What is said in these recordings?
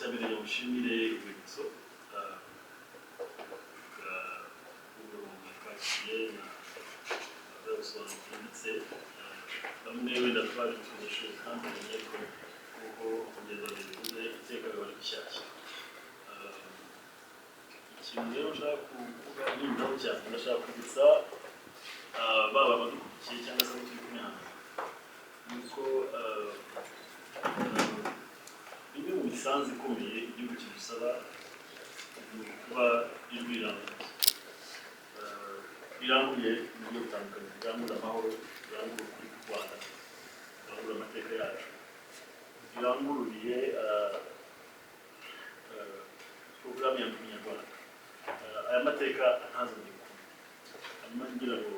Icya mbere, mushimire urwibutso bwa umurongo twakiriye na bwabusobanukiwe, ndetse bamwe wenda twaje mu ishuri zitandukanye, ariko nk'uko mugenzi wanjye bivuze, iteka biba ari bishyashya. Ikintu rero nshaka kuvuga nindaho cyane, ndashaka kwibutsa baba abadukurikiye cyangwa se abo turi kumwe hano, ni uko bimwe mu misanzu ikomeye igihugu kidusaba ni ukuba ijwi riranguruye. Riranguruye mu buryo butandukanye: rirangurura amahoro, rirangurura ukuri k'u Rwanda, rirangurura amateka yacu, rirangururiye porogaramu ya Munyarwanda. Aya mateka ntazongere ukundi. Hanyuma ngira ngo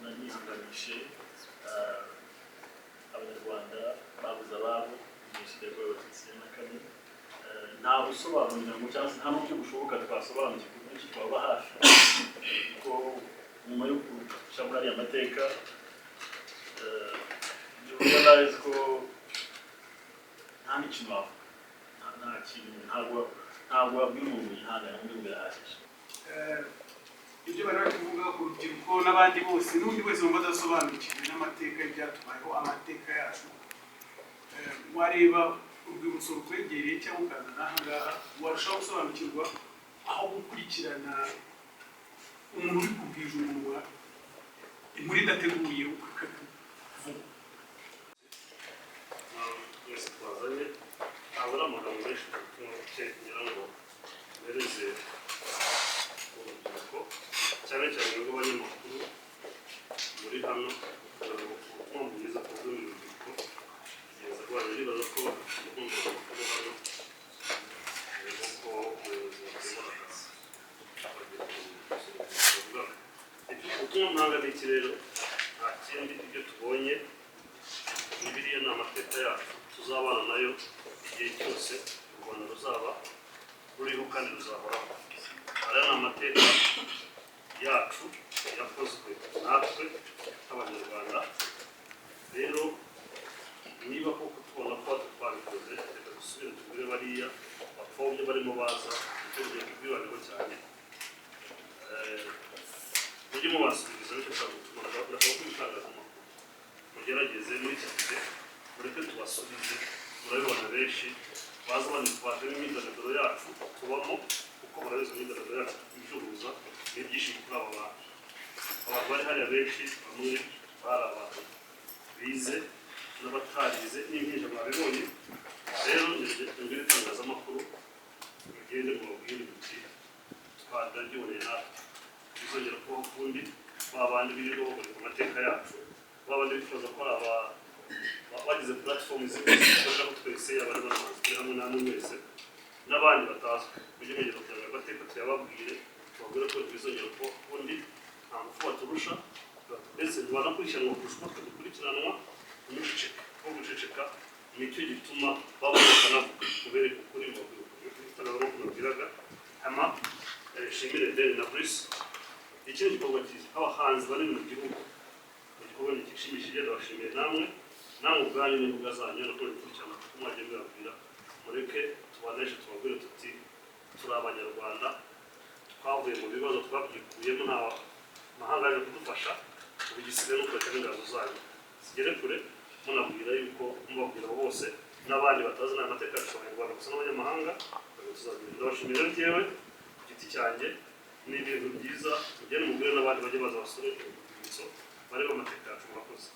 nanihanganishe Abanyarwanda babuze ababo mu Jenoside yakorewe Abatutsi 94. Nta busobanuro ngo cyangwa se nta n'uburyo bushoboka twasobanukirwa uburyo ki twaba hafi, kuko nyuma yo guca muri ariya mateka you realize ko nta n'ikintu wavuga, nta kintu, ntabwo wabwira umuntu yihangana ngo birahagije. Ibyo bari bari kuvuga ku rubyiruko n'abandi bose n'undi wese wumva adasobanukiwe n'amateka y'ibyatubayeho, amateka yacu, wareba urwibutso rukwegereye cyangwa ukaza n'aha ngaha, warushaho gusobanukirwa aho gukurikirana umuntu uri kubwije umunwa inkuru idateguye ukavuga. Mwese twazanye, ntabwo ari amagambo menshi, ubutumwa buke ngira ngo mpereze urubyiruko, cyane cyane rw'abanyamakuru muri hano, kugira ngo ubutumwa bwiza buve mu rubyiruko kugeza rwanyu. Nibaza ko urukundo amakuru hano, nk'uko umuyobozi wakemura akazi bavuga, ubutumwa mpanga ni iki rero? Nta kindi, ibyo tubonye ni biriya, ni amateka yacu tuzabana nayo igihe cyose u Rwanda ruzaba ruriho kandi ruzahoraho. Aya ni amateka yacu yakozwe natwe nk'Abanyarwanda. Rero niba koko tubona ko twabikoze, reka dusubire tubwire bariya bapfobya barimo baza, icyo gihe tubwibaneho cyane. Mujye mubasubiriza nicyo nshaka gutuma. Ndashaka ko itangazamakuru mugerageze muri iki gihe, mureke tubasubize. Murabibona, benshi baza banitwaje n'imyidagaduro yacu tubamo, kuko murabizi imyidagaduro yacu icuruza n'ibyishimo kuri aba bantu. Abantu bari hariya benshi, bamwe bari abantu bize n'abatarize n'impinja, mwabibonye. Rero mbwira itangazamakuru, mugende mubabwire muti twarabyiboneye natwe, bizongera kubaho ukundi. Ba bandi birirwa bagoreka amateka yacu, ba bandi bifuza ko ari aba bagize platform zikoreraho twese, abari banahanze turi hamwe namwe mwese n'abandi batazwi, mujye mwegera kugira ngo amateka tuyababwire, tubabwire ko bizongera kubaho ukundi. Nta ngufu baturusha, ndetse ntibanakurikiranwa kurusha uko twe dukurikiranwa. Ntimuceceke, kuko guceceka nicyo gituma babona bakanavuga. Mubereke ukuri, mubabwire ukuri. Itangazamakuru nabwiraga hama nshimire Ben na Bruce. Iki ni igikorwa cyiza, abahanzi banini mu gihugu, ni igikorwa gishimishije. Ndabashimiye namwe, namwe ubwanyu n'imbuga zanyu no gukurikirana, kuko mwagiye mubabwira. Mureke tubaneshe, tubabwire tuti turi Abanyarwanda, twavuye mu bibazo, twabyikuyemo, nta mahanga yaje kudufasha. Ubu igisigaye ni ukureka n'ingabo zanyu zigere kure, munabwira yuko mubabwira abo bose n'abandi batazi n'aya mateka yacu, Abanyarwanda gusa n'abanyamahanga ntabwo tuzagira. Ndabashimira rero njyewe ku giti cyanjye, ni ibintu byiza. Mugende mubwire n'abandi bajye baza basure urwibutso, barebe amateka yacu. Murakoze.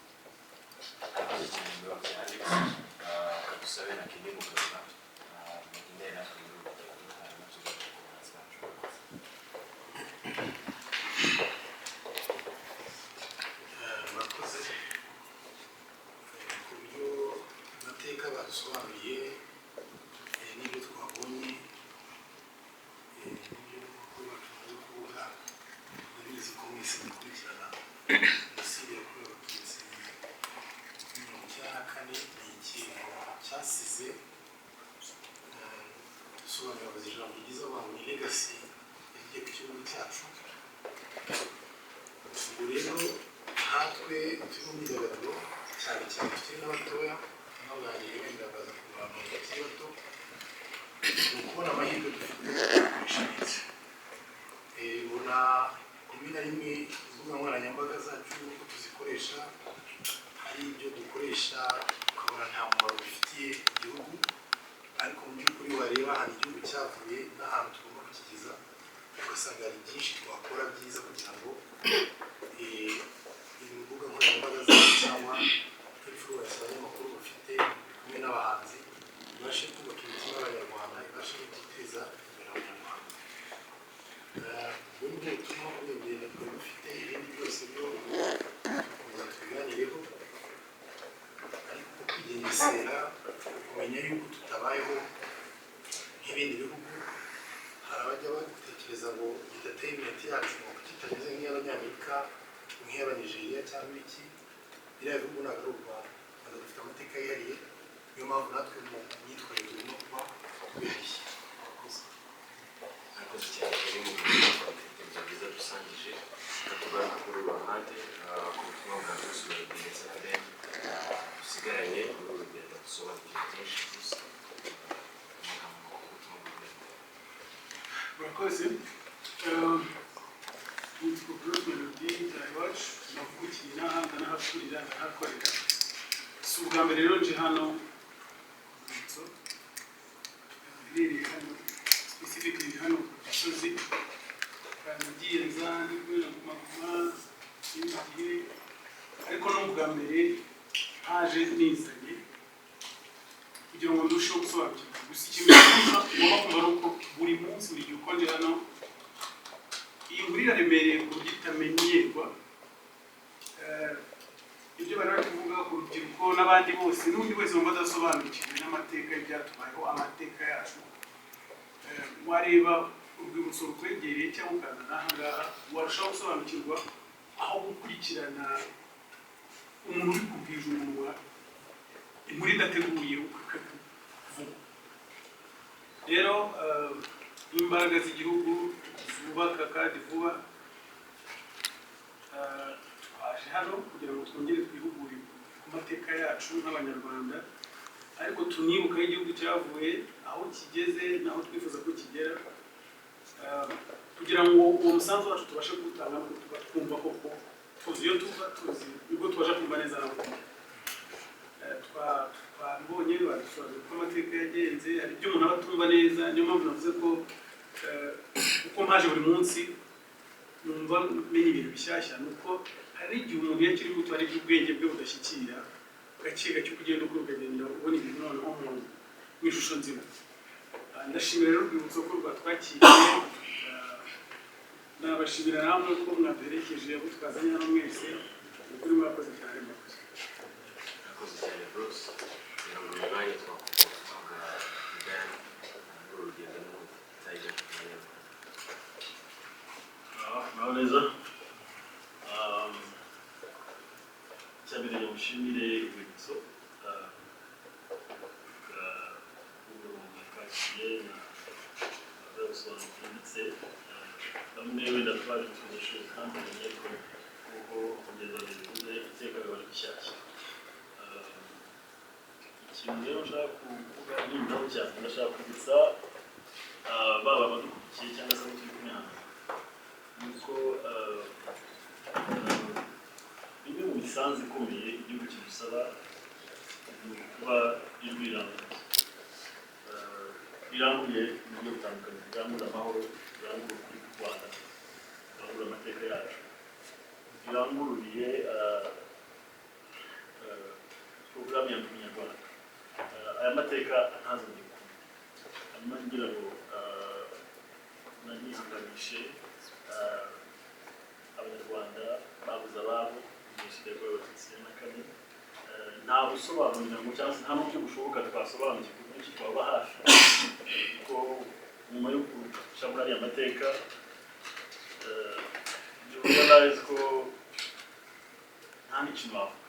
Murakoze cyane, murakoze Alex. Kadusabe na Kenny Mugarura mugendere natwe muri uru rugendo, hanyuma tugaruke ku bahanzi bacu. Murakoze. Murakoze. Ku buryo amateka badusobanuriye n'ibyo twabonye n'ibyo bakuru bacu bamaze kuvuga, ndabizi ko mwese mukurikirana Jenoside yakorewe Abatutsi 94, ni ikintu cyasize dusobanura, bavuze ijambo ryiza bavuga ngo ni legacy yagiye ku gihugu cyacu. Ubwo rero nkatwe turi mu myidagaduro, cyane cyane tukiri n'abatoya, n'abana Twaganiriye, wenda baza ku bantu bakiri bato, ni ukubona amahirwe dufite dukoresha neza. Ubona rimwe na rimwe imbuga nkoranyambaga zacu uko tuzikoresha, hari ibyo dukoresha ukabona nta mumaro bifitiye igihugu, ariko mu by'ukuri wareba ahantu igihugu cyavuye n'ahantu tugomba kukigeza, ugasanga hari byinshi twakora byiza kugira ngo imbuga nkoranyambaga zacu cyangwa influence abanyamakuru bafite kumwe n'abahanzi ibashe kubaka imitima y'Abanyarwanda, ibashe no guteza imbere Abanyarwanda. Ubwo ni bwo butumwa urebye twari dufite. Ibindi byose byo tukomeza tubiganireho, ariko kwigengesera, kumenya yuko tutabayeho nk'ibindi bihugu. Hari abajya batekereza ngo entertainment yacu ngo kuki itameze nk'iy'Abanyamerika, nk'iy'Abanigeria cyangwa iki. Biriya bihugu ntabwo ari u Rwanda. U Rwanda dufite amateka yihariye, niyo mpamvu natwe mu myitwarire tugomba kuba twihariye. Murakoze. Murakoze cyane. Kari mu ibitekerezo byiza dusangije. Reka tugaruke kuri uru ruhande, ku butumwa bwa Bruce Melody ndetse na Ben dusigaranye muri uru rugendo, dusobanukiwe byinshi. Bruce, amagambo ku butumwa bwa Ben. Murakoze. Nitwa Bruce Melody iwacu, navukiye inaha, ndanahakurira, ndahakorera. Si ubwa mbere rero nje hano ku rwibutso ruherereye hano, specifically hano ku Gisozi. Nagiye nza ndi kumwe na Guma Guma ikindi gihe, ariko ni ubwa mbere haje nizanye kugira ngo ndusheho gusobanukirwa. Gusa ikintu cyiza ugomba kumva ari uko buri munsi, buri gihe uko nje hano, iyi nkuru iraremereye ku buryo itamenyerwa. Ibyo bari bari kuvuga ku rubyiruko n'abandi bose n'undi wese wumva adasobanukiwe n'amateka y'ibyatubayeho, amateka yacu, wareba urwibutso rukwegereye cyangwa ukaza n'aha ngaha, warushaho gusobanukirwa aho gukurikirana umuntu uri kubwira umunwa inkuru idateguye uko ikwiye kuvugwa. Rero imbaraga z'igihugu zubaka kandi vuba, twaje hano kugira ngo twongere twihugure ku mateka yacu nk'Abanyarwanda, ariko tunibuka aho igihugu cyavuye, aho kigeze n'aho twifuza ko kigera, kugira ngo uwo musanzu wacu tubashe kuwutanga nuko tuba twumva koko tuzi iyo tuva, tuzi nibwo tubasha kumva neza n'aho tujya. Twabibonye, badusobanurira uko amateka yagenze. Hari ibyo umuntu aba atumva neza, niyo mpamvu navuze ko uko mpaje buri munsi numva menya ibintu bishyashya, ni uko hari igihe umuntu iyo akiri muto hari ibyo ubwenge bwe budashyikira. Gake gake uko ugenda ukura, ukagenda ubona ibintu noneho mu ishusho nzima. Ndashimira rero urwibutso ko rwatwakiriye. Nabashimira namwe ko mwaduherekeje, abo twazanye hano mwese. Ni ukuri mwakoze cyane, murakoze. Murakoze cyane, Bruce. Kugira ngo uyu mwanya twakumva ubutumwa bwa Ben muri uru rugendo n'ubundi itariki ku Banyarwanda. Muraho neza. Icya mbere mushimire urwibutso bwa twakiriye na gusobanukirwa, ndetse bamwe wenda twaje mu nyigisho zitandukanye, ariko nk'uko mugenzi wanjye bivuze, iteka biba ari bishyashya. Ikintu rero nshaka kuvuga nindaho cyane, ndashaka kwibutsa baba abadukurikiye cyangwa se abo turi kumwe hano, ni uko bimwe mu misanzu ikomeye igihugu kidusaba ni ukuba ijwi riranguruye. Riranguruye mu buryo butandukanye: rirangurura amahoro, rirangurura ukuri k'u Rwanda, rirangurura amateka yacu, rirangururiye porogaramu ya Munyarwanda. Aya mateka ntazongere ukundi. Hanyuma ngira ngo nanihanganishe Abanyarwanda babuze ababo mu Jenoside yakorewe Abatutsi 94. Nta busobanuro ngo cyangwa se nta n'uburyo bushoboka twasobanukirwa uburyo twaba hafi, kuko nyuma yo guca muri ariya mateka you realize ko nta n'ikintu wavuga,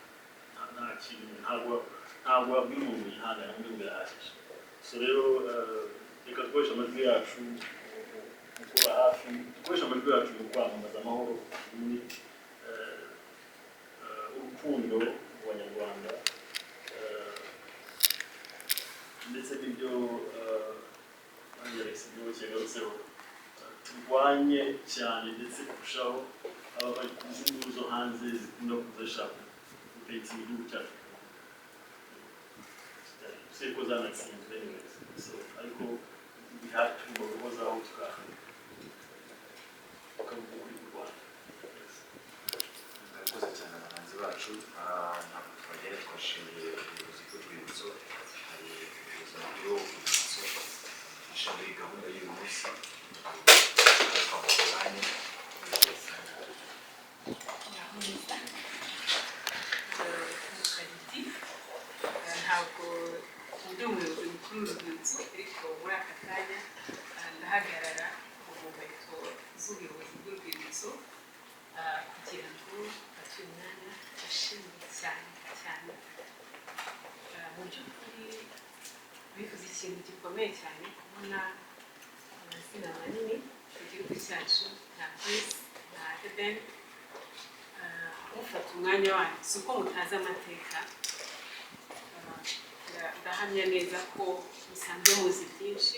nta kintu, ntabwo wabwira umuntu yihangana ngo birahagije. So rero reka dukoreshe amajwi yacu mu kuba hafi, dukoreshe amajwi yacu mu kwamamaza amahoro, ubumwe, urukundo mu Banyarwanda. n'ibyo nanjye Alex Muyoboke yagarutseho, turwanye cyane ndetse kurushaho aba izi nkuru zo hanze zikunda kuza zishaka gupetinga igihugu cyacu, usibye ko zanatsinzwe anyways. So ariko tugomba guhozaho tukavuga ukuri ku Rwanda. Yes. Murakoze cyane abahanzi bacu. Ntabwo twagera twashimiye ubuyobozi bw'urwibutso. Hari umuyobozi mukuru w'urwibutso ushinzwe iyi gahunda y'uyu munsi, twamuha umwanya. Neza Mukariti, ntabwo ndi umuyobozi mukuru w'urwibutso, ariko muri aka kanya ndahagarara mu nkweto z'ubuyobozi bw'urwibutso kugira ngo mfate uyu mwanya ndashimye cyane cyane. Mu by'ukuri bivuze ikintu gikomeye cyane kubona amazina manini mu gihugu cyacu nka Bruce na The Ben mufata umwanya wanyu. Si uko mutazi amateka, ndahamya neza ko musanzwe muzi byinshi,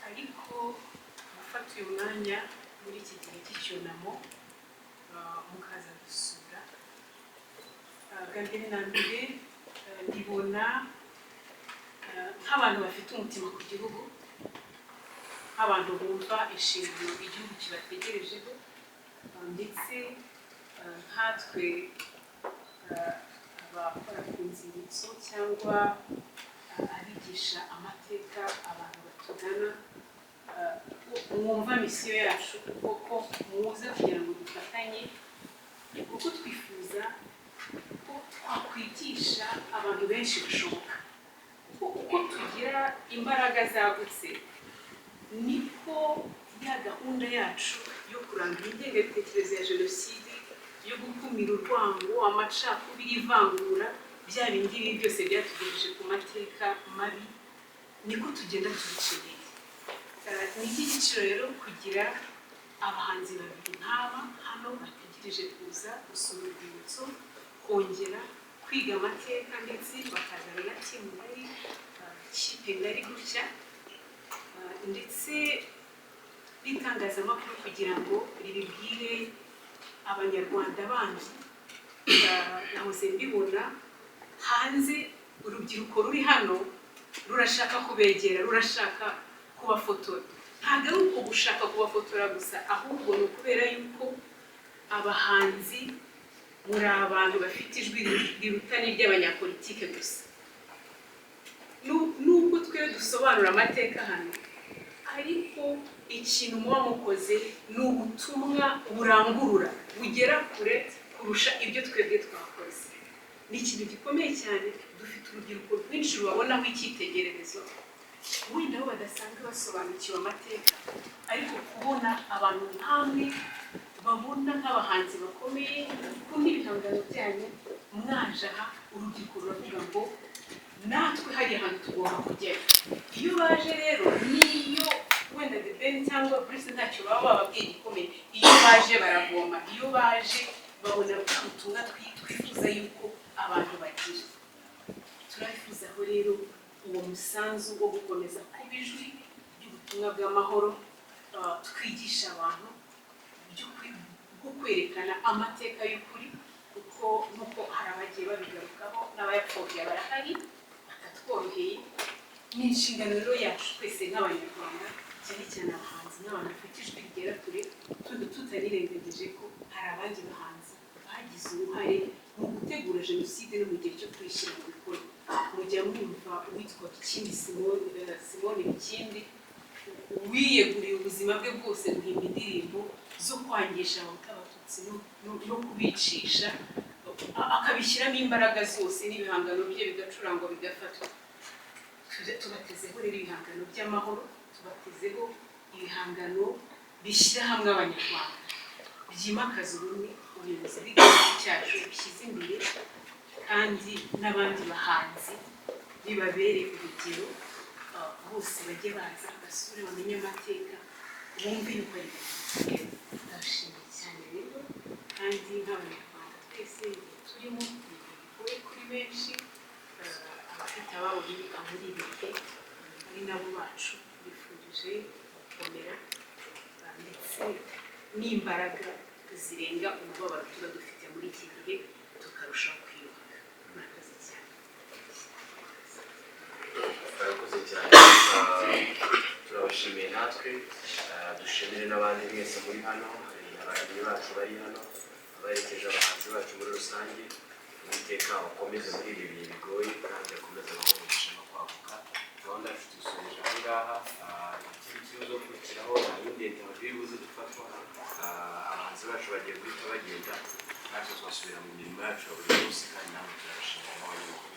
ariko gufata uyu mwanya muri iki gihe cy'icyunamo mukaza gusura, bwa mbere na mbere ndibona nk'abantu bafite umutima ku gihugu, nk'abantu bumva inshingano igihugu kibategerejeho, ndetse nkatwe abakora ku nzibutso cyangwa abigisha amateka abantu batugana, mwumva mission yacu koko muze kugira ngo dufatanye, kuko twifuza ko twakwigisha abantu benshi bashoboka, kuko uko tugira imbaraga zagutse niko ya gahunda yacu yo kurandura ingengabitekerezo ya jenoside, yo gukumira urwango, amacakubiri, ivangura, bya bindi bibi byose byatugejeje ku mateka mabi, niko tugenda tubikeneye. Ni iby'igiciro rero kugira abahanzi babiri nk'aba hano bategereje kuza gusura urwibutso, kongera kwiga amateka, ndetse bakazana na team ngari, kipe ngari gutya, ndetse n'itangazamakuru kugira ngo ribibwire Abanyarwanda bandi. Nahoze mbibona hanze, urubyiruko ruri hano rurashaka kubegera, rurashaka kubafotora. Ntabwo ari uko gushaka kubafotora gusa, ahubwo ni ukubera yuko abahanzi muri abantu bafite ijwi riruta n'iry'abanyapolitike gusa. Nubwo twe dusobanura amateka hano, ariko ikintu muba mukoze ni ubutumwa burangurura bugera kure kurusha ibyo twebwe twakoze. Ni ikintu gikomeye cyane. Dufite urubyiruko rwinshi rubabonaho icyitegererezo, wenda bo badasanzwe basobanukiwe amateka, ariko kubona abantu nk'amwe babona nk'abahanzi bakomeye, bakunda ibihangano byanyu, mwaje aha, urubyiruko ruravuga ngo natwe hari ahantu tugomba kugera. Iyo baje rero, niyo wenda The Ben cyangwa Bruce ntacyo baba bababwiye gikomeye, iyo baje baravoma, iyo baje babona bwa butumwa twifuza yuko abantu bagira. Turabifuzaho rero uwo musanzu wo gukomeza kuba ijwi ry'ubutumwa bw'amahoro, twigisha abantu bwo kwerekana amateka y'ukuri, kuko nk'uko hari abagiye babigarukaho n'abayapfobya barahari batatworoheye. Ni inshingano rero yacu twese nk'Abanyarwanda, cyane cyane abahanzi n'abantu bafite ijwi rigera kure, tutanirengagije ko hari abandi bahanzi bagize uruhare mu gutegura jenoside no mu gihe cyo kuyishyira mu bikorwa. Mujya mwumva uwitwa Bikindi Simoni, Simoni Bikindi, wiyeguriye ubuzima bwe bwose guhimba indirimbo zo kwangisha Abahutu Abatutsi no kubicisha, akabishyiramo imbaraga zose, n'ibihangano bye bigacurangwa, bigafatwa. Tubatezeho rero ibihangano by'amahoro, tubatezeho ibihangano bishyira hamwe Abanyarwanda, byimakaza ubumwe ubuyobozi bw'igihugu cyacu bushyize imbere, kandi n'abandi bahanzi bibabere urugero, bose bajye baza basure, bamenye amateka, bumve yuko ari ibintu. Ndabashimiye cyane rero, kandi nk'Abanyarwanda twese igihe turimo ni ibihe bigoye kuri benshi, abafite ababo. bibuka muri ibi bihe, ari nabo bacu, bifurije gukomera ndetse n'imbaraga zirenga umubabaro tuba dufite muri iki gihe, tukarushaho kwiyubaka. Murakoze cyane. Barakoze cyane. Turabashimiye natwe. Dushimire n'abandi mwese muri hano. Hari abaramyi bacu bari hano, abaherekeje abahanzi bacu muri rusange. Uwiteka bakomeze muri ibi bihe bigoye kandi akomeze abahe umugisha no kwaguka. Gahunda yacu tuyisoreje aha ngaha. Ikindi kibazo gukurikiraho, nta yindi interview ibuze gufatwa. Abahanzi bacu bagiye guhita bagenda, natwe twasubira mu mirimo yacu ya buri munsi, kandi namwe turabashimira n'abanyamakuru.